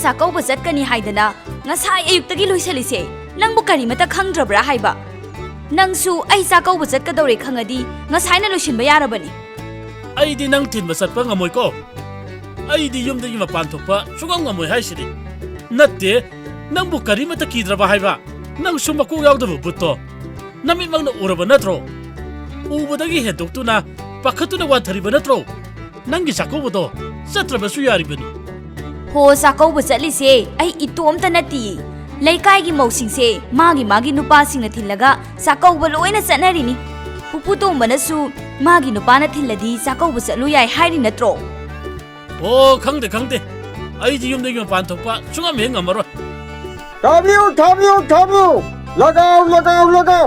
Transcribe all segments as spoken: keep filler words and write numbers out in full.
ꯆꯥꯛꯀꯧꯕ ꯆꯠꯀꯅꯤ ꯍꯥꯏꯗꯅ ꯉꯁꯥꯏ ꯑꯌꯨꯛꯇꯒꯤ ꯂꯣꯏꯁꯤꯜꯂꯤꯁꯦ? ꯅꯪꯕꯨ ꯀꯔꯤꯃꯇ ꯈꯪꯗ꯭ꯔꯕ꯭ꯔꯥ ꯍꯥꯏꯕ? ꯅꯪꯁꯨ ꯑꯩ ꯆꯥꯛꯀꯧꯕ ꯆꯠꯀꯗꯧꯔꯦ ꯈꯪꯉꯗꯤ ꯉꯁꯥꯏꯅ ꯂꯣꯏꯁꯤꯟꯕ ꯌꯥꯔꯕꯅꯤ꯫ ꯑꯩꯗꯤ ꯅꯪ ꯊꯤꯟꯕ ꯆꯠꯄ ꯉꯝꯃꯣꯏꯀꯣ꯫ ꯑꯩꯗꯤ ꯌꯨꯝꯗꯒꯤ ꯃꯄꯥꯟ ꯊꯣꯛꯄ ꯁꯨꯉꯝ ꯉꯝꯃꯣꯏ ꯍꯥꯏꯁꯤꯗꯤ꯫ ꯅꯠꯇꯦ, ꯅꯪꯕꯨ ꯀꯔꯤꯃꯠꯇ ꯀꯤꯗ꯭ꯔꯕ ꯍꯥꯏꯕ? ꯅꯪꯁꯨ ꯃꯀꯣꯛ ꯌꯥꯎꯗꯕ ꯕꯨꯠꯇꯣ ꯅꯃꯤꯠꯃꯛꯅ ꯎꯔꯕ ꯅꯠꯇ꯭ꯔꯣ? ꯎꯕꯗꯒꯤ ꯍꯦꯟꯗꯣꯛꯇꯨꯅ ꯄꯥꯈꯠꯇꯨꯅ ꯋꯥꯟꯊꯔꯤꯕ ꯅꯠꯇ꯭ꯔꯣ? ꯅꯪꯒꯤ ꯆꯥꯛꯀꯧꯕꯗꯣ ꯆꯠꯇ꯭ꯔꯕꯁꯨ ꯌꯥꯔꯤꯕꯅꯤ꯫ ꯍꯣ, ꯆꯥꯛꯀꯧꯕ ꯆꯠꯂꯤꯁꯦ ꯑꯩ ꯏꯇꯣꯝꯇ ꯅꯠꯇꯤꯌꯦ꯫ ꯂꯩꯀꯥꯏꯒꯤ ꯃꯧꯁꯤꯡꯁꯦ ꯃꯥꯒꯤ ꯃꯥꯒꯤ ꯅꯨꯄꯥꯁꯤꯡꯅ ꯊꯤꯜꯂꯒ ꯆꯥꯛꯀꯧꯕ ꯂꯣꯏꯅ ꯆꯠꯅꯔꯤꯅꯤ꯫ ꯄꯨꯄꯨ ꯇꯣꯝꯕꯅꯁꯨ ꯃꯥꯒꯤ ꯅꯨꯄꯥꯅ ꯊꯤꯜꯂꯗꯤ ꯆꯥꯛꯀꯧꯕ ꯆꯠꯂꯨ ꯌꯥꯏ ꯍꯥꯏꯔꯤ ꯅꯠꯇ꯭ꯔꯣ? ꯑꯣ, ꯈꯪꯗꯦ, ꯈꯪꯗꯦ꯫ ꯑꯩꯗꯤ ꯌꯨꯝꯗꯒꯤ ꯃꯄꯥꯟ ꯊꯣꯛꯄ ꯁꯨꯉꯝ ꯍꯦꯛ ꯉꯝꯃꯔꯣꯏ꯫ ꯊꯥꯕꯤꯌꯨ, ꯊꯥꯕꯤꯌꯨ, ꯊꯥꯕꯤꯌꯨ! ꯂꯒꯥꯎ, ꯂꯒꯥꯎ, ꯂꯒꯥꯎ!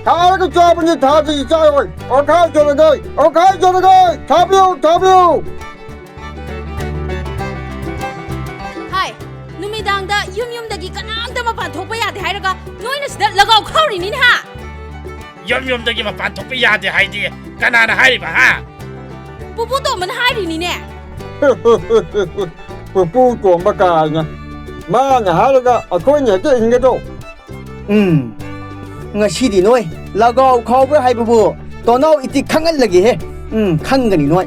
ꯊꯥꯔꯒ ꯆꯥꯕꯅꯤ, ꯊꯥꯗ꯭ꯔꯗꯤ ꯆꯥꯔꯣꯏ꯫ ꯑꯣꯈꯥꯏ ꯆꯠꯂꯒꯦ, ꯑꯣꯈꯥꯏ ꯆꯠꯂꯒꯦ! ꯊꯥꯕꯤꯌꯨ, ꯊꯥꯕꯤꯌꯨ! ꯍꯥꯏ, ꯅꯨꯃꯤꯗꯥꯡꯗ ꯌꯨꯝ ꯌꯨꯝꯗꯒꯤ ꯀꯅꯥꯝꯇ ꯃꯄꯥꯟ ꯊꯣꯛꯄ ꯌꯥꯗꯦ ꯍꯥꯏꯔꯒ ꯅꯣꯏꯅ ꯁꯤꯗ ꯂꯒꯥꯎ ꯈꯥꯎꯔꯤꯅꯤꯅꯦ ꯍꯥ? ꯌꯨꯝ ꯌꯨꯝꯗꯒꯤ ꯃꯄꯥꯟ ꯊꯣꯛꯄ ꯌꯥꯗꯦ ꯍꯥꯏꯗꯤ ꯀꯅꯥꯅ ꯍꯥꯏꯔꯤꯕ, ꯍꯥ? ꯄꯨꯄꯨ ꯇꯣꯝꯕꯅ ꯍꯥꯏꯔꯤꯅꯤꯅꯦ꯫ ꯄꯨꯄꯨ ꯇꯣꯝꯕ ꯀꯥꯏꯅ꯫ ꯃꯥꯅ ꯍꯥꯏꯔꯒ ꯑꯩꯈꯣꯏꯅ ꯍꯦꯛꯇ ꯏꯟꯒꯗ꯭ꯔꯣ? ꯎꯝ, ꯉꯁꯤꯗꯤ ꯅꯣꯏ ꯂꯒꯥꯎ ꯈꯥꯎꯕ꯭ꯔꯥ ꯍꯥꯏꯕꯕꯨ ꯇꯣꯅꯥꯎ ꯏꯇꯤ ꯈꯪꯍꯜꯂꯒꯦꯍꯦ꯫ ꯎꯝ, ꯈꯪꯒꯅꯤ ꯅꯣꯏ꯫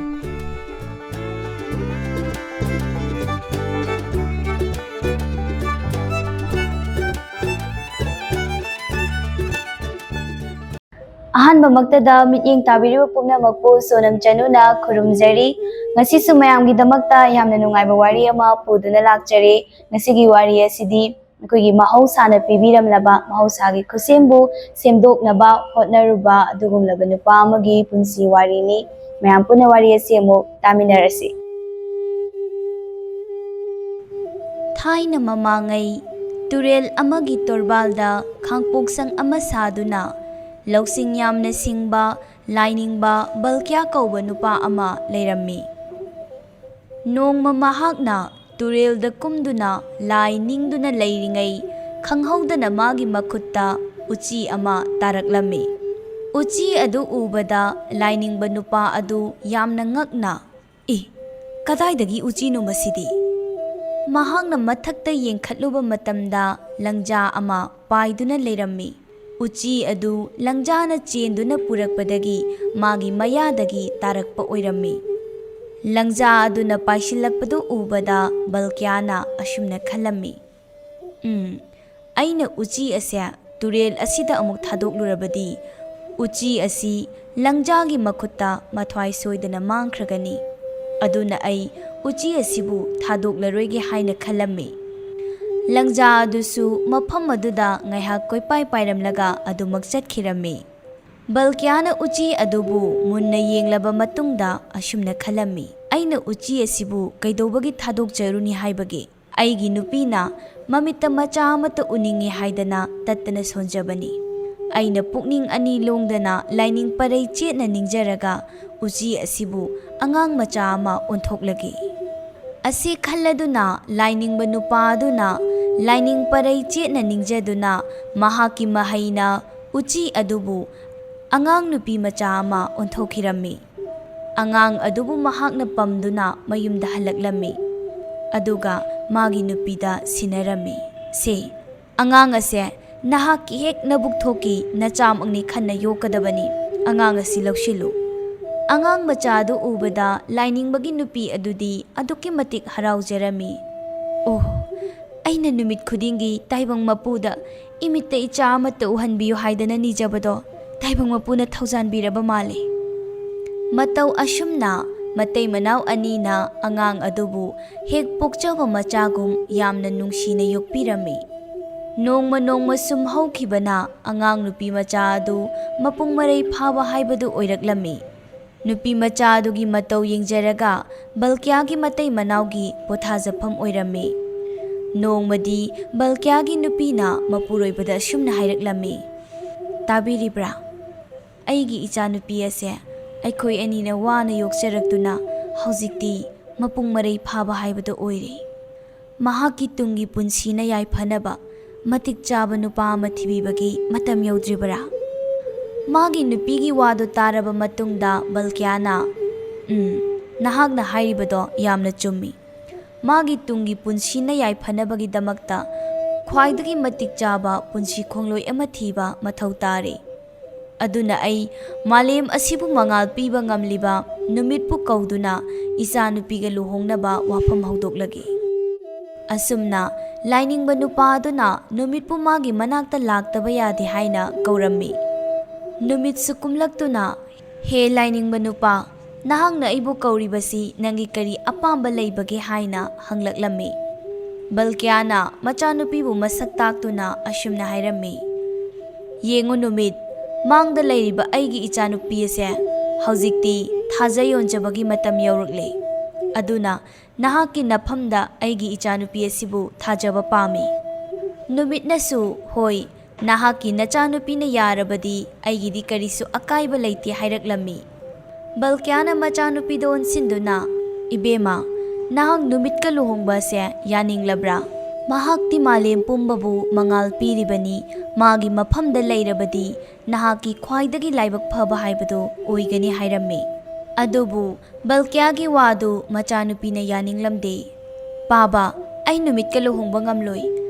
ꯑꯍꯥꯟꯕꯃꯛꯇꯗ ꯃꯤꯠꯌꯦꯡ ꯇꯥꯕꯤꯔꯤꯕ ꯄꯨꯝꯅꯃꯛꯄꯨ ꯁꯣꯅꯝ ꯆꯅꯨꯅ ꯈꯨꯔꯨꯝꯖꯔꯤ꯫ ꯉꯁꯤꯁꯨ ꯃꯌꯥꯝꯒꯤꯗꯃꯛꯇ ꯌꯥꯝꯅ ꯅꯨꯡꯉꯥꯏꯕ ꯋꯥꯔꯤ ꯑꯃ ꯄꯨꯗꯨꯅ ꯂꯥꯛꯆꯔꯦ꯫ ꯉꯁꯤꯒꯤ ꯋꯥꯔꯤ ꯑꯁꯤꯗꯤ ꯑꯩꯈꯣꯏꯒꯤ ꯃꯍꯧꯁꯥꯅ ꯄꯤꯕꯤꯔꯝꯂꯕ ꯃꯍꯧꯁꯥꯒꯤ ꯈꯨꯠꯁꯦꯝꯕꯨ ꯁꯦꯝꯗꯣꯛꯅꯕ ꯍꯣꯠꯅꯔꯨꯕ ꯑꯗꯨꯒꯨꯝꯂꯕ ꯅꯨꯄꯥ ꯑꯃꯒꯤ ꯄꯨꯟꯁꯤ ꯋꯥꯔꯤꯅꯤ꯫ ꯃꯌꯥꯝ ꯄꯨꯟꯅ ꯋꯥꯔꯤ ꯑꯁꯤ ꯑꯃꯨꯛ ꯇꯥꯃꯤꯟꯅꯔꯁꯤ꯫ ꯊꯥꯏꯅ ꯃꯃꯥꯡꯉꯩ ꯇꯨꯔꯦꯜ ꯑꯃꯒꯤ ꯇꯣꯔꯕꯥꯜꯗ ꯈꯥꯡꯄꯣꯛꯁꯪ ꯑꯃ ꯁꯥꯗꯨꯅ ꯂꯧꯁꯤꯡ ꯌꯥꯝꯅ ꯁꯤꯡꯕ, ꯂꯥꯏꯅꯤꯡꯕ ꯕꯜꯀ꯭ꯌꯥ ꯀꯧꯕ ꯅꯨꯄꯥ ꯑꯃ ꯂꯩꯔꯝꯃꯤ꯫ ꯅꯣꯡꯃ ꯃꯍꯥꯛꯅ ꯇꯨꯔꯦꯜꯗ ꯀꯨꯝꯗꯨꯅ ꯂꯥꯏ ꯅꯤꯡꯗꯨꯅ ꯂꯩꯔꯤꯉꯩ ꯈꯪꯍꯧꯗꯅ ꯃꯥꯒꯤ ꯃꯈꯨꯠꯇ ꯎꯆꯤ ꯑꯃ ꯇꯥꯔꯛꯂꯝꯃꯤ꯫ ꯎꯆꯤ ꯑꯗꯨ ꯎꯕꯗ ꯂꯥꯏꯅꯤꯡꯕ ꯅꯨꯄꯥ ꯑꯗꯨ ꯌꯥꯝꯅ ꯉꯛꯅ, "ꯏ, ꯀꯗꯥꯏꯗꯒꯤ ꯎꯆꯤꯅꯣ ꯃꯁꯤꯗꯤ? ꯃꯍꯥꯛꯅ ꯃꯊꯛꯇ ꯌꯦꯡꯈꯠꯂꯨꯕ ꯃꯇꯝꯗ ꯂꯪꯖꯥ ꯑꯃ ꯄꯥꯏꯗꯨꯅ ꯂꯩꯔꯝꯃꯤ꯫ ꯎꯆꯤ ꯑꯗꯨ ꯂꯪꯖꯥꯅ ꯆꯦꯟꯗꯨꯅ ꯄꯨꯔꯛꯄꯗꯒꯤ ꯃꯥꯒꯤ ꯃꯌꯥꯗꯒꯤ ꯇꯥꯔꯛꯄ ꯑꯣꯏꯔꯝꯃꯤ꯫ ꯂꯪꯖꯥ ꯑꯗꯨꯅ ꯄꯥꯏꯁꯤꯜꯂꯛꯄꯗꯨ ꯎꯕꯗ ꯕꯜꯀ꯭ꯌꯥꯅ ꯑꯁꯨꯝꯅ ꯈꯜꯂꯝꯃꯤ, "ꯎꯝ, ꯑꯩꯅ ꯎꯆꯤ ꯑꯁꯦ ꯇꯨꯔꯦꯜ ꯑꯁꯤꯗ ꯑꯃꯨꯛ ꯊꯥꯗꯣꯛꯂꯨꯔꯕꯗꯤ, ꯎꯆꯤ ꯑꯁꯤ ꯂꯪꯖꯥꯒꯤ ꯃꯈꯨꯠꯇ ꯃꯊ꯭ꯋꯥꯏ ꯁꯣꯏꯗꯅ ꯃꯥꯡꯈ꯭ꯔꯒꯅꯤ꯫ ꯑꯗꯨꯅ ꯑꯩ ꯎꯆꯤ ꯑꯁꯤꯕꯨ ꯊꯥꯗꯣꯛꯂꯔꯣꯏꯒꯦ" ꯍꯥꯏꯅ ꯈꯜꯂꯝꯃꯤ꯫ ꯂꯪꯖꯥ ꯑꯗꯨꯁꯨ ꯃꯐꯝ ꯑꯗꯨꯗ ꯉꯥꯏꯍꯥꯛ ꯀꯣꯏꯄꯥꯏ ꯄꯥꯏꯔꯝꯂꯒ ꯑꯗꯨꯃꯛ ꯆꯠꯈꯤꯔꯝꯃꯤ꯫ ꯕꯜꯀ꯭ꯌꯥꯅ ꯎꯆꯤ ꯑꯗꯨꯕꯨ ꯃꯨꯟꯅ ꯌꯦꯡꯂꯕ ꯃꯇꯨꯡꯗ ꯑꯁꯨꯝꯅ ꯈꯜꯂꯝꯃꯤ, "ꯑꯩꯅ ꯎꯆꯤ ꯑꯁꯤꯕꯨ ꯀꯩꯗꯧꯕꯒꯤ ꯊꯥꯗꯣꯛꯆꯔꯨꯅꯤ ꯍꯥꯏꯕꯒꯦ? ꯑꯩꯒꯤ ꯅꯨꯄꯤꯅ ꯃꯃꯤꯠꯇ ꯃꯆꯥ ꯑꯃꯠꯇ ꯎꯅꯤꯡꯉꯤ ꯍꯥꯏꯗꯅ ꯇꯠꯇꯅ ꯁꯣꯟꯖꯕꯅꯤ꯫ ꯑꯩꯅ ꯄꯨꯛꯅꯤꯡ ꯑꯅꯤ ꯂꯣꯡꯗꯅ ꯂꯥꯏꯅꯤꯡ ꯄꯔꯩ ꯆꯦꯠꯅ ꯅꯤꯡꯖꯔꯒ ꯎꯆꯤ ꯑꯁꯤꯕꯨ ꯑꯉꯥꯡ ꯃꯆꯥ ꯑꯃ ꯑꯣꯟꯊꯣꯛꯂꯒꯦ"꯫ ꯑꯁꯤ ꯈꯜꯂꯗꯨꯅ ꯂꯥꯏꯅꯤꯡꯕ ꯅꯨꯄꯥ ꯑꯗꯨꯅ ꯂꯥꯏꯅꯤꯡ ꯄꯔꯩ ꯆꯦꯠꯅ ꯅꯤꯡꯖꯗꯨꯅ ꯃꯍꯥꯛꯀꯤ ꯃꯍꯩꯅ ꯎꯆꯤ ꯑꯗꯨꯕꯨ ꯑꯉꯥꯡ ꯅꯨꯄꯤ ꯃꯆꯥ ꯑꯃ ꯑꯣꯟꯊꯣꯛꯈꯤꯔꯝꯃꯤ꯫ ꯑꯉꯥꯡ ꯑꯗꯨꯕꯨ ꯃꯍꯥꯛꯅ ꯄꯝꯗꯨꯅ ꯃꯌꯨꯝꯗ ꯍꯜꯂꯛꯂꯝꯃꯤ꯫ ꯑꯗꯨꯒ ꯃꯥꯒꯤ ꯅꯨꯄꯤꯗ ꯁꯤꯟꯅꯔꯝꯃꯤ, "ꯁꯦ, ꯑꯉꯥꯡ ꯑꯁꯦ ꯅꯍꯥꯛꯀꯤ ꯍꯦꯛ ꯅꯕꯨꯛ ꯊꯣꯛꯀꯤ ꯅꯆꯥꯃꯛꯅꯤ ꯈꯟꯅ ꯌꯣꯛꯀꯗꯕꯅꯤ꯫ ꯑꯉꯥꯡ ꯑꯁꯤ ꯂꯧꯁꯤꯜꯂꯨ"꯫ ꯑꯉꯥꯡ ꯃꯆꯥ ꯑꯗꯨ ꯎꯕꯗ ꯂꯥꯏꯅꯤꯡꯕꯒꯤ ꯅꯨꯄꯤ ꯑꯗꯨꯗꯤ ꯑꯗꯨꯛꯀꯤ ꯃꯇꯤꯛ ꯍꯔꯥꯎꯖꯔꯝꯃꯤ꯫ "ꯑꯣ, ꯑꯩꯅ ꯅꯨꯃꯤꯠ ꯈꯨꯗꯤꯡꯒꯤ ꯇꯥꯏꯕꯪ ꯃꯄꯨꯗ ꯏꯃꯤꯠꯇ ꯏꯆꯥ ꯑꯃꯠꯇ ꯎꯍꯟꯕꯤꯌꯨ ꯍꯥꯏꯗꯅ ꯅꯤꯖꯕꯗꯣ ꯇꯥꯏꯕꯪ ꯃꯄꯨꯅ ꯊꯧꯖꯥꯟꯕꯤꯔꯕ ꯃꯥꯜꯂꯦ"꯫ ꯃꯇꯧ ꯑꯁꯨꯝꯅ ꯃꯇꯩ ꯃꯅꯥꯎ ꯑꯅꯤꯅ ꯑꯉꯥꯡ ꯑꯗꯨꯕꯨ ꯍꯦꯛ ꯄꯣꯛꯆꯕ ꯃꯆꯥꯒꯨꯝ ꯌꯥꯝꯅ ꯅꯨꯡꯁꯤꯅ ꯌꯣꯛꯄꯤꯔꯝꯃꯤ꯫ ꯅꯣꯡꯃ ꯅꯣꯡꯃ ꯁꯨꯝ ꯍꯧꯈꯤꯕꯅ ꯑꯉꯥꯡ ꯅꯨꯄꯤ ꯃꯆꯥ ꯑꯗꯨ ꯃꯄꯨꯡ ꯃꯔꯩ ꯐꯥꯕ ꯍꯥꯏꯕꯗꯨ ꯑꯣꯏꯔꯛꯂꯝꯃꯤ꯫ ꯅꯨꯄꯤ ꯃꯆꯥ ꯑꯗꯨꯒꯤ ꯃꯇꯧ ꯌꯦꯡꯖꯔꯒ ꯕꯜꯀ꯭ꯌꯥꯒꯤ ꯃꯇꯩ ꯃꯅꯥꯎꯒꯤ ꯄꯣꯊꯥꯖꯐꯝ ꯑꯣꯏꯔꯝꯃꯤ꯫ ꯅꯣꯡꯃꯗꯤ ꯕꯜꯀ꯭ꯌꯥꯒꯤ ꯅꯨꯄꯤꯅ ꯃꯄꯨꯔꯣꯏꯕꯗ ꯑꯁꯨꯝꯅ ꯍꯥꯏꯔꯛꯂꯝꯃꯤ, "ꯇꯥꯕꯤꯔꯤꯕ꯭ꯔꯥ? ꯑꯩꯒꯤ ꯏꯆꯥꯅꯨꯄꯤ ꯑꯁꯦ ꯑꯩꯈꯣꯏ ꯑꯅꯤꯅ ꯋꯥꯅ ꯌꯣꯛꯆꯔꯛꯇꯨꯅ ꯍꯧꯖꯤꯛꯇꯤ ꯃꯄꯨꯡ ꯃꯔꯩ ꯐꯥꯕ ꯍꯥꯏꯕꯗꯨ ꯑꯣꯏꯔꯦ꯫ ꯃꯍꯥꯛꯀꯤ ꯇꯨꯡꯒꯤ ꯄꯨꯟꯁꯤꯅ ꯌꯥꯏꯐꯅꯕ ꯃꯇꯤꯛ ꯆꯥꯕ ꯅꯨꯄꯥ ꯑꯃ ꯊꯤꯕꯤꯕꯒꯤ ꯃꯇꯝ ꯌꯧꯗ꯭ꯔꯤꯕꯔꯥ?" ꯃꯥꯒꯤ ꯅꯨꯄꯤꯒꯤ ꯋꯥꯗꯨ ꯇꯥꯔꯕ ꯃꯇꯨꯡꯗ ꯕꯜꯀ꯭ꯌꯥꯅ, "ꯎꯝ, ꯅꯍꯥꯛꯅ ꯍꯥꯏꯔꯤꯕꯗꯣ ꯌꯥꯝꯅ ꯆꯨꯝꯃꯤ꯫ ꯃꯥꯒꯤ ꯇꯨꯡꯒꯤ ꯄꯨꯟꯁꯤꯅ ꯌꯥꯏꯐꯅꯕꯒꯤꯗꯃꯛꯇ ꯈ꯭ꯋꯥꯏꯗꯒꯤ ꯃꯇꯤꯛ ꯆꯥꯕ ꯄꯨꯟꯁꯤ ꯈꯣꯡꯂꯣꯏ ꯑꯃ ꯊꯤꯕ ꯃꯊꯧ ꯇꯥꯔꯦ꯫ ꯑꯗꯨꯅ ꯑꯩ ꯃꯥꯂꯦꯝ ꯑꯁꯤꯕꯨ ꯃꯉꯥꯜ ꯄꯤꯕ ꯉꯝꯂꯤꯕ ꯅꯨꯃꯤꯠꯄꯨ ꯀꯧꯗꯨꯅ ꯏꯆꯥꯅꯨꯄꯤꯒ ꯂꯨꯍꯣꯡꯅꯕ ꯋꯥꯐꯝ ꯍꯧꯗꯣꯛꯂꯒꯦ꯫ ꯑꯁꯨꯝꯅ ꯂꯥꯏꯅꯤꯡꯕ ꯅꯨꯄꯥ ꯑꯗꯨꯅ ꯅꯨꯃꯤꯠꯄꯨ ꯃꯥꯒꯤ ꯃꯅꯥꯛꯇ ꯂꯥꯛꯇꯕ ꯌꯥꯗꯦ ꯍꯥꯏꯅ ꯀꯧꯔꯝꯃꯤ꯫ ꯅꯨꯃꯤꯠꯁꯨ ꯀꯨꯝꯂꯛꯇꯨꯅ, "ꯍꯦ ꯂꯥꯏꯅꯤꯡꯕ ꯅꯨꯄꯥ, ꯅꯍꯥꯛꯅ ꯑꯩꯕꯨ ꯀꯧꯔꯤꯕꯁꯤ ꯅꯪꯒꯤ ꯀꯔꯤ ꯑꯄꯥꯝꯕ ꯂꯩꯕꯒꯦ?" ꯍꯥꯏꯅ ꯍꯪꯂꯛꯂꯝꯃꯤ꯫ ꯕꯜꯀꯤꯌꯥꯅ ꯃꯆꯥꯅꯨꯄꯤꯕꯨ ꯃꯁꯛ ꯇꯥꯛꯇꯨꯅ ꯑꯁꯨꯝꯅ ꯍꯥꯏꯔꯝꯃꯤ, "ꯌꯦꯡꯉꯨ ꯅꯨꯃꯤꯠ, ꯃꯥꯡꯗ ꯂꯩꯔꯤꯕ ꯑꯩꯒꯤ ꯏꯆꯥꯅꯨꯄꯤ ꯑꯁꯦ ꯍꯧꯖꯤꯛꯇꯤ ꯊꯥꯖ ꯌꯣꯟꯖꯕꯒꯤ ꯃꯇꯝ ꯌꯧꯔꯛꯂꯦ꯫ ꯑꯗꯨꯅ ꯅꯍꯥꯛꯀꯤ ꯅꯐꯝꯗ ꯑꯩꯒꯤ ꯏꯆꯥꯅꯨꯄꯤ ꯑꯁꯤꯕꯨ ꯊꯥꯖꯕ ꯄꯥꯝꯃꯤ꯫" ꯅꯨꯃꯤꯠꯅꯁꯨ, "ꯍꯣꯏ, ꯅꯍꯥꯛꯀꯤ ꯅꯆꯥꯅꯨꯄꯤꯅ ꯌꯥꯔꯕꯗꯤ ꯑꯩꯒꯤꯗꯤ ꯀꯔꯤꯁꯨ ꯑꯀꯥꯏꯕ ꯂꯩꯇꯦ" ꯍꯥꯏꯔꯛꯂꯝꯃꯤ꯫ ꯕꯜꯀꯤꯌꯥꯅ ꯃꯆꯥꯅꯨꯄꯤꯗ ꯑꯣꯟꯁꯤꯟꯗꯨꯅ, "ꯏꯕꯦꯝꯃ, ꯅꯍꯥꯛ ꯅꯨꯃꯤꯠꯀ ꯂꯨꯍꯣꯡꯕ ꯑꯁꯦ ꯌꯥꯅꯤꯡꯂꯕ꯭ꯔꯥ? ꯃꯍꯥꯛꯇꯤ ꯃꯥꯂꯦꯝ ꯄꯨꯝꯕꯕꯨ ꯃꯉꯥꯜ ꯄꯤꯔꯤꯕꯅꯤ꯫ ꯃꯥꯒꯤ ꯃꯐꯝꯗ ꯂꯩꯔꯕꯗꯤ ꯅꯍꯥꯛꯀꯤ ꯈ꯭ꯋꯥꯏꯗꯒꯤ ꯂꯥꯏꯕꯛ ꯐꯕ ꯍꯥꯏꯕꯗꯨ ꯑꯣꯏꯒꯅꯤ" ꯍꯥꯏꯔꯝꯃꯤ꯫ ꯑꯗꯨꯕꯨ ꯕꯜꯀꯤꯌꯥꯒꯤ ꯋꯥꯗꯨ ꯃꯆꯥꯅꯨꯄꯤꯅ ꯌꯥꯅꯤꯡꯂꯝꯗꯦ꯫ "ꯄꯥꯕ, ꯑꯩ ꯅꯨꯃꯤꯠꯀ ꯂꯨꯍꯣꯡꯕ ꯉꯝꯂꯣꯏ,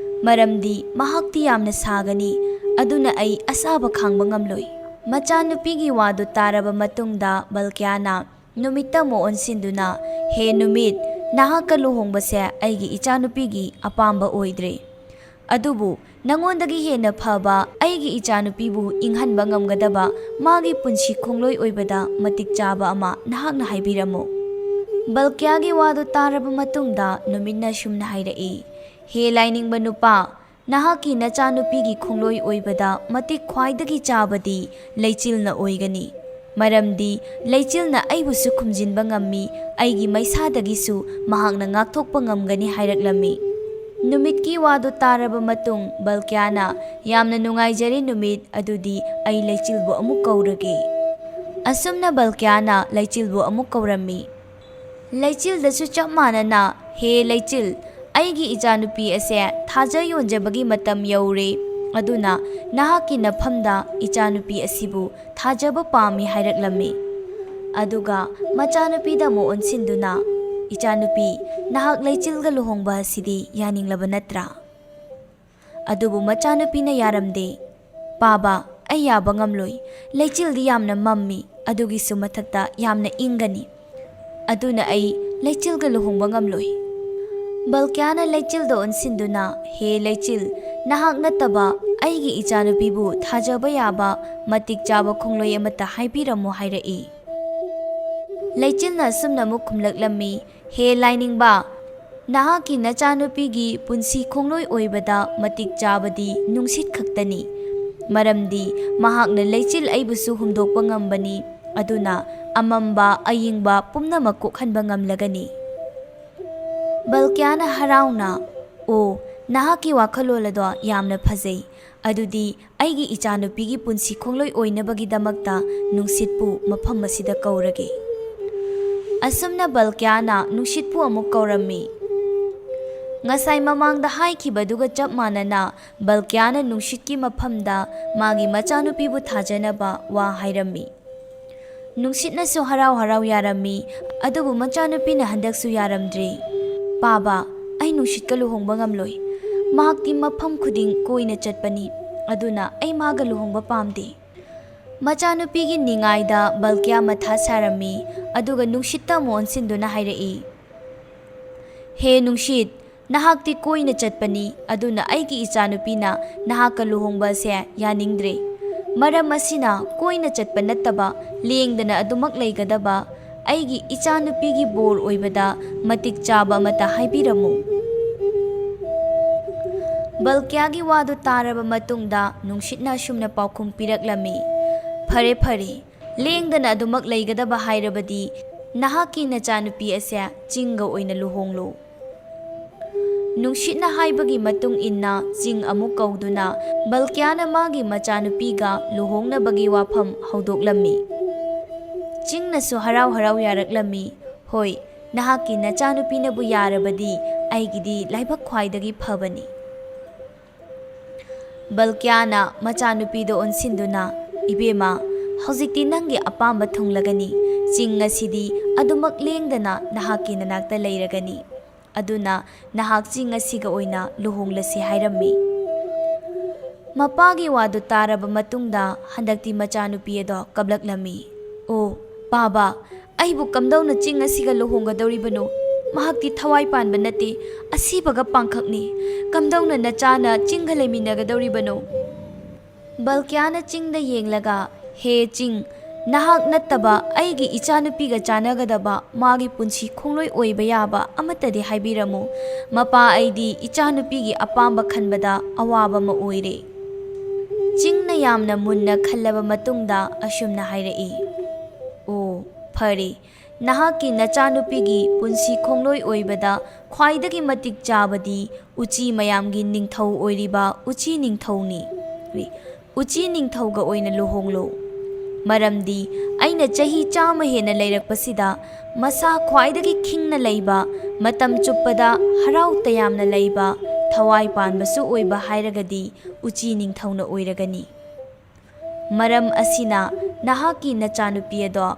ꯃꯔꯝꯗꯤ ꯃꯍꯥꯛꯇꯤ ꯌꯥꯝꯅ ꯁꯥꯒꯅꯤ, ꯑꯗꯨꯅ ꯑꯩ ꯑꯁꯥꯕ ꯈꯥꯡꯕ ꯉꯝꯂꯣꯏ꯫" ꯃꯆꯥꯅꯨꯄꯤꯒꯤ ꯋꯥꯗꯨ ꯇꯥꯔꯕ ꯃꯇꯨꯡꯗ ꯕꯜꯀꯤꯌꯥꯅ ꯅꯨꯃꯤꯠꯇ ꯑꯃꯨꯛ ꯑꯣꯟꯁꯤꯟꯗꯨꯅ, "ꯍꯦ ꯅꯨꯃꯤꯠ, ꯅꯍꯥꯛꯀ ꯂꯨꯍꯣꯡꯕꯁꯦ ꯑꯩꯒꯤ ꯏꯆꯥꯅꯨꯄꯤꯒꯤ ꯑꯄꯥꯝꯕ ꯑꯣꯏꯗ꯭ꯔꯦ꯫ ꯑꯗꯨꯕꯨ ꯅꯉꯣꯟꯗꯒꯤ ꯍꯦꯟꯅ ꯐꯕ ꯑꯩꯒꯤ ꯏꯆꯥꯅꯨꯄꯤꯕꯨ ꯏꯪꯍꯟꯕ ꯉꯝꯒꯗꯕ, ꯃꯥꯒꯤ ꯄꯨꯟꯁꯤ ꯈꯣꯡꯂꯣꯏ ꯑꯣꯏꯕꯗ ꯃꯇꯤꯛ ꯆꯥꯕ ꯑꯃ ꯅꯍꯥꯛꯅ ꯍꯥꯏꯕꯤꯔꯝꯃꯨ꯫" ꯕꯜꯀꯤꯌꯥꯒꯤ ꯋꯥꯗꯨ ꯇꯥꯔꯕ ꯃꯇꯨꯡꯗ ꯅꯨꯃꯤꯠꯅ ꯁꯨꯝꯅ ꯍꯥꯏꯔꯛꯏ, "ꯍꯦ ꯂꯥꯏꯅꯤꯡꯕ ꯅꯨꯄꯥ, ꯅꯍꯥꯛꯀꯤ ꯅꯆꯥꯅꯨꯄꯤꯒꯤ ꯈꯣꯡꯂꯣꯏ ꯑꯣꯏꯕꯗ ꯃꯇꯤꯛ ꯈ꯭ꯋꯥꯏꯗꯒꯤ ꯆꯥꯕꯗꯤ ꯂꯩꯆꯤꯜꯅ ꯑꯣꯏꯒꯅꯤ꯫ ꯃꯔꯝꯗꯤ ꯂꯩꯆꯤꯜꯅ ꯑꯩꯕꯨꯁꯨ ꯈꯨꯝꯖꯤꯟꯕ ꯉꯝꯃꯤ, ꯑꯩꯒꯤ ꯃꯩꯁꯥꯗꯒꯤꯁꯨ ꯃꯍꯥꯛꯅ ꯉꯥꯛꯊꯣꯛꯄ ꯉꯝꯒꯅꯤ" ꯍꯥꯏꯔꯛꯂꯝꯃꯤ꯫ ꯅꯨꯃꯤꯠꯀꯤ ꯋꯥꯗꯨ ꯇꯥꯔꯕ ꯃꯇꯨꯡ ꯕꯜꯀꯤꯌꯥꯅ, "ꯌꯥꯝꯅ ꯅꯨꯡꯉꯥꯏꯖꯔꯦ ꯅꯨꯃꯤꯠ, ꯑꯗꯨꯗꯤ ꯑꯩ ꯂꯩꯆꯤꯜꯕꯨ ꯑꯃꯨꯛ ꯀꯧꯔꯒꯦ꯫" ꯑꯁꯨꯝꯅ ꯕꯜꯀꯤꯌꯥꯅ ꯂꯩꯆꯤꯜꯕꯨ ꯑꯃꯨꯛ ꯀꯧꯔꯝꯃꯤ꯫ ꯂꯩꯆꯤꯜꯗꯁꯨ ꯆꯞ ꯃꯥꯟꯅꯅ, "ꯍꯦ ꯂꯩꯆꯤꯜ, ꯑꯩꯒꯤ ꯏꯆꯥꯅꯨꯄꯤ ꯑꯁꯦ ꯊꯥꯖ ꯌꯣꯟꯖꯕꯒꯤ ꯃꯇꯝ ꯌꯧꯔꯦ, ꯑꯗꯨꯅ ꯅꯍꯥꯛꯀꯤ ꯅꯐꯝꯗ ꯏꯆꯥꯅꯨꯄꯤ ꯑꯁꯤꯕꯨ ꯊꯥꯖꯕ ꯄꯥꯝꯃꯤ" ꯍꯥꯏꯔꯛꯂꯝꯃꯤ꯫ ꯑꯗꯨꯒ ꯃꯆꯥꯅꯨꯄꯤꯗ ꯑꯃꯨꯛ ꯑꯣꯟꯁꯤꯟꯗꯨꯅ, "ꯏꯆꯥꯅꯨꯄꯤ, ꯅꯍꯥꯛ ꯂꯩꯆꯤꯜꯒ ꯂꯨꯍꯣꯡꯕ ꯑꯁꯤꯗꯤ ꯌꯥꯅꯤꯡꯂꯕ ꯅꯠꯇ꯭ꯔꯥ?" ꯑꯗꯨꯕꯨ ꯃꯆꯥꯅꯨꯄꯤꯅ ꯌꯥꯔꯝꯗꯦ꯫ "ꯄꯥꯕ, ꯑꯩ ꯌꯥꯕ ꯉꯝꯂꯣꯏ꯫ ꯂꯩꯆꯤꯜꯗꯤ ꯌꯥꯝꯅ ꯃꯝꯃꯤ, ꯑꯗꯨꯒꯤꯁꯨ ꯃꯊꯛꯇ ꯌꯥꯝꯅ ꯏꯪꯒꯅꯤ꯫ ꯑꯗꯨꯅ ꯑꯩ ꯂꯩꯆꯤꯜꯒ ꯂꯨꯍꯣꯡꯕ ꯉꯝꯂꯣꯏ꯫" ꯕꯜꯀ꯭ꯌꯥꯅ ꯂꯩꯆꯤꯜꯗ ꯑꯣꯟꯁꯤꯟꯗꯨꯅ, "ꯍꯦ ꯂꯩꯆꯤꯜ, ꯅꯍꯥꯛ ꯅꯠꯇꯕ ꯑꯩꯒꯤ ꯏꯆꯥꯅꯨꯄꯤꯕꯨ ꯊꯥꯖꯕ ꯌꯥꯕ ꯃꯇꯤꯛ ꯆꯥꯕ ꯈꯣꯡꯂꯣꯏ ꯑꯃꯠꯇ ꯍꯥꯏꯕꯤꯔꯝꯃꯨ" ꯍꯥꯏꯔꯛꯏ꯫ ꯂꯩꯆꯤꯜꯅ ꯑꯁꯨꯝꯅ ꯑꯃꯨꯛ ꯈꯨꯝꯂꯛꯂꯝꯃꯤ, "ꯍꯦ ꯂꯥꯏꯅꯤꯡꯕ, ꯅꯍꯥꯛꯀꯤ ꯅꯆꯥꯅꯨꯄꯤꯒꯤ ꯄꯨꯟꯁꯤ ꯈꯣꯡꯂꯣꯏ ꯑꯣꯏꯕꯗ ꯃꯇꯤꯛ ꯆꯥꯕꯗꯤ ꯅꯨꯡꯁꯤꯠ ꯈꯛꯇꯅꯤ꯫ ꯃꯔꯝꯗꯤ ꯃꯍꯥꯛꯅ ꯂꯩꯆꯤꯜ ꯑꯩꯕꯨꯁꯨ ꯍꯨꯝꯗꯣꯛꯄ ꯉꯝꯕꯅꯤ, ꯑꯗꯨꯅ ꯑꯃꯝꯕ, ꯑꯏꯪꯕ ꯄꯨꯝꯅꯃꯛ ꯀꯣꯛꯍꯟꯕ ꯉꯝꯂꯒꯅꯤ꯫" ꯕꯜꯀ꯭ꯌꯥꯅ ꯍꯔꯥꯎꯅ, "ꯑꯣ, ꯅꯍꯥꯛꯀꯤ ꯋꯥꯈꯜꯂꯣꯟ ꯑꯗꯣ ꯌꯥꯝꯅ ꯐꯖꯩ꯫ ꯑꯗꯨꯗꯤ ꯑꯩꯒꯤ ꯏꯆꯥꯅꯨꯄꯤꯒꯤ ꯄꯨꯟꯁꯤ ꯈꯣꯡꯂꯣꯏ ꯑꯣꯏꯅꯕꯒꯤꯗꯃꯛꯇ ꯅꯨꯡꯁꯤꯠꯄꯨ ꯃꯐꯝ ꯑꯁꯤꯗ ꯀꯧꯔꯒꯦ꯫" ꯑꯁꯨꯝꯅ ꯕꯜꯀ꯭ꯌꯥꯅ ꯅꯨꯡꯁꯤꯠꯄꯨ ꯑꯃꯨꯛ ꯀꯧꯔꯝꯃꯤ꯫ ꯉꯁꯥꯏ ꯃꯃꯥꯡꯗ ꯍꯥꯏꯈꯤꯕꯗꯨꯒ ꯆꯞ ꯃꯥꯟꯅꯅ ꯕꯜꯀ꯭ꯌꯥꯅ ꯅꯨꯡꯁꯤꯠꯀꯤ ꯃꯐꯝꯗ ꯃꯥꯒꯤ ꯃꯆꯥꯅꯨꯄꯤꯕꯨ ꯊꯥꯖꯅꯕ ꯋꯥ ꯍꯥꯏꯔꯝꯃꯤ꯫ ꯅꯨꯡꯁꯤꯠꯅꯁꯨ ꯍꯔꯥꯎ ꯍꯔꯥꯎ ꯌꯥꯔꯝꯃꯤ, ꯑꯗꯨꯕꯨ ꯃꯆꯥꯅꯨꯄꯤꯅ ꯍꯟꯗꯛꯁꯨ ꯌꯥꯔꯝꯗ꯭ꯔꯦ꯫ "ꯄꯥꯕ, ꯑꯩ ꯅꯨꯡꯁꯤꯠꯀ ꯂꯨꯍꯣꯡꯕ ꯉꯝꯂꯣꯏ꯫ ꯃꯍꯥꯛꯇꯤ ꯃꯐꯝ ꯈꯨꯗꯤꯡ ꯀꯣꯏꯅ ꯆꯠꯄꯅꯤ, ꯑꯗꯨꯅ ꯑꯩ ꯃꯥꯒ ꯂꯨꯍꯣꯡꯕ ꯄꯥꯝꯗꯦ꯫" ꯃꯆꯥꯅꯨꯄꯤꯒꯤ ꯅꯤꯡꯉꯥꯏꯗ ꯕꯜꯀ꯭ꯌꯥ ꯃꯊꯥ ꯁꯥꯔꯝꯃꯤ, ꯑꯗꯨꯒ ꯅꯨꯡꯁꯤꯠꯇ ꯑꯃꯨꯛ ꯑꯣꯟꯁꯤꯟꯗꯨꯅ ꯍꯥꯏꯔꯛꯏ, "ꯍꯦ ꯅꯨꯡꯁꯤꯠ, ꯅꯍꯥꯛꯇꯤ ꯀꯣꯏꯅ ꯆꯠꯄꯅꯤ, ꯑꯗꯨꯅ ꯑꯩꯒꯤ ꯏꯆꯥꯅꯨꯄꯤꯅ ꯅꯍꯥꯛꯀ ꯂꯨꯍꯣꯡꯕ ꯑꯁꯦ ꯌꯥꯅꯤꯡꯗ꯭ꯔꯦ꯫ ꯃꯔꯝ ꯑꯁꯤꯅ ꯀꯣꯏꯅ ꯆꯠꯄ ꯅꯠꯇꯕ, ꯂꯦꯡꯗꯅ ꯑꯗꯨꯃꯛ ꯂꯩꯒꯗꯕ ꯑꯩꯒꯤ ꯏꯆꯥꯅꯨꯄꯤꯒꯤ ꯕꯣꯔ ꯑꯣꯏꯕꯗ ꯃꯇꯤꯛ ꯆꯥꯕ ꯑꯃꯠꯇ ꯍꯥꯏꯕꯤꯔꯝꯃꯨ꯫" ꯕꯜꯀ꯭ꯌꯥꯒꯤ ꯋꯥꯗꯨ ꯇꯥꯔꯕ ꯃꯇꯨꯡꯗ ꯅꯨꯡꯁꯤꯠꯅ ꯑꯁꯨꯝꯅ ꯄꯥꯎꯈꯨꯝ ꯄꯤꯔꯛꯂꯝꯃꯤ, "ꯐꯔꯦ, ꯐꯔꯦ, ꯂꯦꯡꯗꯅ ꯑꯗꯨꯃꯛ ꯂꯩꯒꯗꯕ ꯍꯥꯏꯔꯕꯗꯤ ꯅꯍꯥꯛꯀꯤ ꯅꯆꯥꯅꯨꯄꯤ ꯑꯁꯦ ꯆꯤꯡꯒ ꯑꯣꯏꯅ ꯂꯨꯍꯣꯡꯂꯨ꯫" ꯅꯨꯡꯁꯤꯠꯅ ꯍꯥꯏꯕꯒꯤ ꯃꯇꯨꯡ ꯏꯟꯅ ꯆꯤꯡ ꯑꯃꯨꯛ ꯀꯧꯗꯨꯅ ꯕꯜꯀ꯭ꯌꯥꯅ ꯃꯥꯒꯤ ꯃꯆꯥꯅꯨꯄꯤꯒ ꯂꯨꯍꯣꯡꯅꯕꯒꯤ ꯋꯥꯐꯝ ꯍꯧꯗꯣꯛꯂꯝꯃꯤ꯫ ꯆꯤꯡꯅꯁꯨ ꯍꯔꯥꯎ ꯍꯔꯥꯎ ꯌꯥꯔꯛꯂꯝꯃꯤ, "ꯍꯣꯏ, ꯅꯍꯥꯛꯀꯤ ꯅꯆꯥꯅꯨꯄꯤꯅꯕꯨ ꯌꯥꯔꯕꯗꯤ ꯑꯩꯒꯤꯗꯤ ꯂꯥꯏꯕꯛ ꯈ꯭ꯋꯥꯏꯗꯒꯤ ꯐꯕꯅꯤ꯫" ꯕꯜꯀ꯭ꯌꯥꯅ ꯃꯆꯥꯅꯨꯄꯤꯗ ꯑꯣꯟꯁꯤꯟꯗꯨꯅ, "ꯏꯕꯦꯝꯃ, ꯍꯧꯖꯤꯛꯇꯤ ꯅꯪꯒꯤ ꯑꯄꯥꯝꯕ ꯊꯨꯡꯂꯒꯅꯤ꯫ ꯆꯤꯡ ꯑꯁꯤꯗꯤ ꯑꯗꯨꯃꯛ ꯂꯦꯡꯗꯅ ꯅꯍꯥꯛꯀꯤ ꯅꯅꯥꯛꯇ ꯂꯩꯔꯒꯅꯤ꯫ ꯑꯗꯨꯅ ꯅꯍꯥꯛ ꯆꯤꯡ ꯑꯁꯤꯒ ꯑꯣꯏꯅ ꯂꯨꯍꯣꯡꯂꯁꯤ ꯍꯥꯏꯔꯝꯃꯤ꯫ ꯃꯄꯥꯒꯤ ꯋꯥꯗꯨ ꯇꯥꯔꯕ ꯃꯇꯨꯡꯗ ꯍꯟꯗꯛꯇꯤ ꯃꯆꯥꯅꯨꯄꯤ ꯑꯗꯣ ꯀꯞꯂꯛꯂꯝꯃꯤ꯫ "ꯑꯣ, ꯄꯥꯕ, ꯑꯩꯕꯨ ꯀꯝꯗꯧꯅ ꯆꯤꯡ ꯑꯁꯤꯒ ꯂꯨꯍꯣꯡꯒꯗꯧꯔꯤꯕꯅꯣ? ꯃꯍꯥꯛꯇꯤ ꯊꯋꯥꯏ ꯄꯥꯟꯕ ꯅꯠꯇꯦ, ꯑꯁꯤꯕꯒ ꯄꯥꯡꯈꯛꯅꯤ꯫ ꯀꯝꯗꯧꯅ ꯅꯆꯥꯅ ꯆꯤꯡꯒ ꯂꯩꯃꯤꯟꯅꯒꯗꯧꯔꯤꯕꯅꯣ?" ꯕꯜꯀ꯭ꯌꯥꯅ ꯆꯤꯡꯗ ꯌꯦꯡꯂꯒ, "ꯍꯦ ꯆꯤꯡ, ꯅꯍꯥꯛ ꯅꯠꯇꯕ ꯑꯩꯒꯤ ꯏꯆꯥꯅꯨꯄꯤꯒ ꯆꯥꯟꯅꯒꯗꯕ, ꯃꯥꯒꯤ ꯄꯨꯟꯁꯤ ꯈꯣꯡꯂꯣꯏ ꯑꯣꯏꯕ ꯌꯥꯕ ꯑꯃꯠꯇꯗꯤ ꯍꯥꯏꯕꯤꯔꯝꯃꯨ꯫ ꯃꯄꯥ, ꯑꯩꯗꯤ ꯏꯆꯥꯅꯨꯄꯤꯒꯤ ꯑꯄꯥꯝꯕ ꯈꯟꯕꯗ ꯑꯋꯥꯕ ꯑꯃ ꯑꯣꯏꯔꯦ꯫" ꯆꯤꯡꯅ ꯌꯥꯝꯅ ꯃꯨꯟꯅ ꯈꯜꯂꯕ ꯃꯇꯨꯡꯗ ꯑꯁꯨꯝꯅ ꯍꯥꯏꯔꯛꯏ, "ꯑꯣ, ꯐꯔꯦ, ꯅꯍꯥꯛꯀꯤ ꯅꯆꯥꯅꯨꯄꯤꯒꯤ ꯄꯨꯟꯁꯤ ꯈꯣꯡꯂꯣꯏ ꯑꯣꯏꯕꯗ ꯈ꯭ꯋꯥꯏꯗꯒꯤ ꯃꯇꯤꯛ ꯆꯥꯕꯗꯤ ꯎꯆꯤ ꯃꯌꯥꯝꯒꯤ ꯅꯤꯡꯊꯧ ꯑꯣꯏꯔꯤꯕ ꯎꯆꯤ ꯅꯤꯡꯊꯧꯅꯤ꯫ ꯎꯆꯤ ꯅꯤꯡꯊꯧꯒ ꯑꯣꯏꯅ ꯂꯨꯍꯣꯡꯂꯣ꯫ ꯃꯔꯝꯗꯤ ꯑꯩꯅ ꯆꯍꯤ ꯆꯥꯝꯃ ꯍꯦꯟꯅ ꯂꯩꯔꯛꯄꯁꯤꯗ ꯃꯁꯥ ꯈ꯭ꯋꯥꯏꯗꯒꯤ ꯈꯤꯡꯅ ꯂꯩꯕ, ꯃꯇꯝ ꯆꯨꯞꯄꯗ ꯍꯔꯥꯎ ꯇꯌꯥꯝꯅ ꯂꯩꯕ, ꯊꯋꯥꯏ ꯄꯥꯟꯕꯁꯨ ꯑꯣꯏꯕ ꯍꯥꯏꯔꯒꯗꯤ ꯎꯆꯤ ꯅꯤꯡꯊꯧꯅ ꯑꯣꯏꯔꯒꯅꯤ꯫ ꯃꯔꯝ ꯑꯁꯤꯅ ꯅꯍꯥꯛꯀꯤ ꯅꯆꯥꯅꯨꯄꯤ ꯑꯗꯣ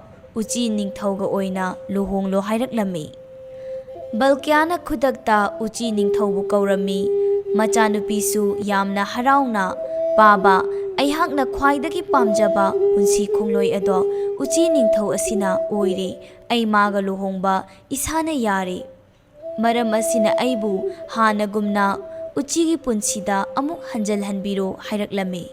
ꯎꯆꯤ ꯅꯤꯡꯊꯧꯒ ꯑꯣꯏꯅ ꯂꯨꯍꯣꯡꯂꯣ" ꯍꯥꯏꯔꯛꯂꯝꯃꯤ꯫ ꯕꯜꯀ꯭ꯌꯥꯅ ꯈꯨꯗꯛꯇ ꯎꯆꯤ ꯅꯤꯡꯊꯧꯕꯨ ꯀꯧꯔꯝꯃꯤ꯫ ꯃꯆꯥꯅꯨꯄꯤꯁꯨ ꯌꯥꯝꯅ ꯍꯔꯥꯎꯅ, "ꯄꯥꯕ, ꯑꯩꯍꯥꯛꯅ ꯈ꯭ꯋꯥꯏꯗꯒꯤ ꯄꯥꯝꯖꯕ ꯄꯨꯟꯁꯤ ꯈꯣꯡꯂꯣꯏ ꯑꯗꯣ ꯎꯆꯤ ꯅꯤꯡꯊꯧ ꯑꯁꯤꯅ ꯑꯣꯏꯔꯦ꯫ ꯑꯩ ꯃꯥꯒ ꯂꯨꯍꯣꯡꯕ ꯏꯁꯥꯅ ꯌꯥꯔꯦ꯫ ꯃꯔꯝ ꯑꯁꯤꯅ ꯑꯩꯕꯨ ꯍꯥꯟꯅꯒꯨꯝꯅ ꯎꯆꯤꯒꯤ ꯄꯨꯟꯁꯤꯗ ꯑꯃꯨꯛ ꯍꯟꯖꯤꯜꯍꯟꯕꯤꯔꯣ" ꯍꯥꯏꯔꯛꯂꯝꯃꯤ꯫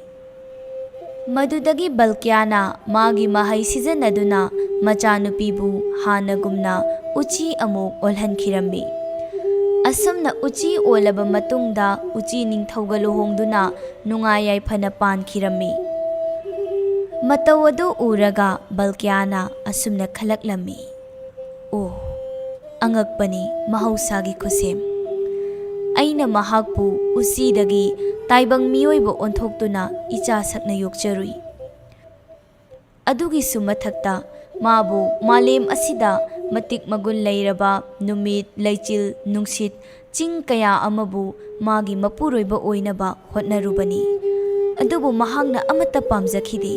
ꯃꯗꯨꯗꯒꯤ ꯕꯜꯀ꯭ꯌꯥꯅ ꯃꯥꯒꯤ ꯃꯍꯩ ꯁꯤꯖꯤꯟꯅꯗꯨꯅ ꯃꯆꯥꯅꯨꯄꯤꯕꯨ ꯍꯥꯟꯅꯒꯨꯝꯅ ꯎꯆꯤ ꯑꯃꯨꯛ ꯑꯣꯜꯍꯟꯈꯤꯔꯝꯃꯤ꯫ ꯑꯁꯨꯝꯅ ꯎꯆꯤ ꯑꯣꯜꯂꯕ ꯃꯇꯨꯡꯗ ꯎꯆꯤ ꯅꯤꯡꯊꯧꯒ ꯂꯨꯍꯣꯡꯗꯨꯅ ꯅꯨꯡꯉꯥꯏ ꯌꯥꯏꯐꯅ ꯄꯥꯟꯈꯤꯔꯝꯃꯤ꯫ ꯃꯇꯧ ꯑꯗꯨ ꯎꯔꯒ ꯕꯜꯀ꯭ꯌꯥꯅ ꯑꯁꯨꯝꯅ ꯈꯜꯂꯛꯂꯝꯃꯤ, "ꯑꯣ, ꯑꯉꯛꯄꯅꯤ ꯃꯍꯧꯁꯥꯒꯤ ꯈꯨꯠꯁꯦꯝ꯫ ꯑꯩꯅ ꯃꯍꯥꯛꯄꯨ ꯎꯆꯤꯗꯒꯤ ꯇꯥꯏꯕꯪ ꯃꯤꯑꯣꯏꯕ ꯑꯣꯟꯊꯣꯛꯇꯨꯅ ꯏꯆꯥ ꯁꯛꯅ ꯌꯣꯛꯆꯔꯨꯏ꯫ ꯑꯗꯨꯒꯤꯁꯨ ꯃꯊꯛꯇ ꯃꯥꯕꯨ ꯃꯥꯂꯦꯝ ꯑꯁꯤꯗ ꯃꯇꯤꯛ ꯃꯒꯨꯟ ꯂꯩꯔꯕ ꯅꯨꯃꯤꯠ, ꯂꯩꯆꯤꯜ, ꯅꯨꯡꯁꯤꯠ, ꯆꯤꯡ ꯀꯌꯥ ꯑꯃꯕꯨ ꯃꯥꯒꯤ ꯃꯄꯨꯔꯣꯏꯕ ꯑꯣꯏꯅꯕ ꯍꯣꯠꯅꯔꯨꯕꯅꯤ꯫ ꯑꯗꯨꯕꯨ ꯃꯍꯥꯛꯅ ꯑꯃꯠꯇ ꯄꯥꯝꯖꯈꯤꯗꯦ꯫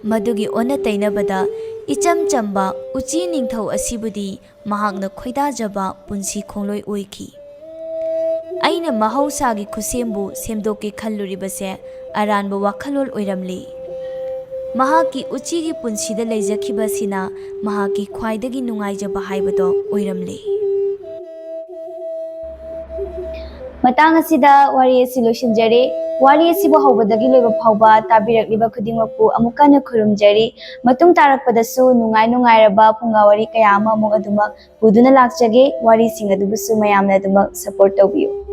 ꯃꯗꯨꯒꯤ ꯑꯣꯟꯅ ꯇꯩꯅꯕꯗ, ꯏꯆꯝ ꯆꯝꯕ ꯎꯆꯤ ꯅꯤꯡꯊꯧ ꯑꯁꯤꯕꯨꯗꯤ ꯃꯍꯥꯛꯅ ꯈꯣꯏꯗꯥꯖꯕ ꯄꯨꯟꯁꯤ ꯈꯣꯡꯂꯣꯏ ꯑꯣꯏꯈꯤ꯫ ꯑꯩꯅ ꯃꯍꯧꯁꯥꯒꯤ ꯈꯨꯠꯁꯦꯝꯕꯨ ꯁꯦꯝꯗꯣꯛꯀꯦ ꯈꯜꯂꯨꯔꯤꯕꯁꯦ ꯑꯔꯥꯟꯕ ꯋꯥꯈꯜꯂꯣꯟ ꯑꯣꯏꯔꯝꯂꯦ꯫ ꯃꯍꯥꯛꯀꯤ ꯎꯆꯤꯒꯤ ꯄꯨꯟꯁꯤꯗ ꯂꯩꯖꯈꯤꯕꯁꯤꯅ ꯃꯍꯥꯛꯀꯤ ꯈ꯭ꯋꯥꯏꯗꯒꯤ ꯅꯨꯡꯉꯥꯏꯖꯕ ꯍꯥꯏꯕꯗꯣ ꯑꯣꯏꯔꯝꯂꯦ꯫ ꯃꯇꯥꯡ ꯑꯁꯤꯗ ꯋꯥꯔꯤ ꯑꯁꯤ ꯂꯣꯏꯁꯤꯟꯖꯔꯦ꯫ ꯋꯥꯔꯤ ꯑꯁꯤꯕꯨ ꯍꯧꯕꯗꯒꯤ ꯂꯣꯏꯕ ꯐꯥꯎꯕ ꯇꯥꯕꯤꯔꯛꯂꯤꯕ ꯈꯨꯗꯤꯡꯃꯛꯄꯨ ꯑꯃꯨꯛ ꯍꯟꯅ ꯈꯨꯔꯨꯝꯖꯔꯤ꯫ ꯃꯇꯨꯡ ꯇꯥꯔꯛꯄꯗꯁꯨ ꯅꯨꯡꯉꯥꯏ ꯅꯨꯡꯉꯥꯏꯔꯕ ꯐꯨꯡꯒꯥ ꯋꯥꯔꯤ ꯀꯌꯥ ꯑꯃ ꯑꯃꯨꯛ ꯑꯗꯨꯃꯛ ꯄꯨꯗꯨꯅ ꯂꯥꯛꯆꯒꯦ꯫ ꯋꯥꯔꯤꯁꯤꯡ ꯑꯗꯨꯕꯨꯁꯨ ꯃꯌꯥꯝꯅ ꯑꯗꯨꯃꯛ support ꯇꯧꯕꯤꯌꯨ꯫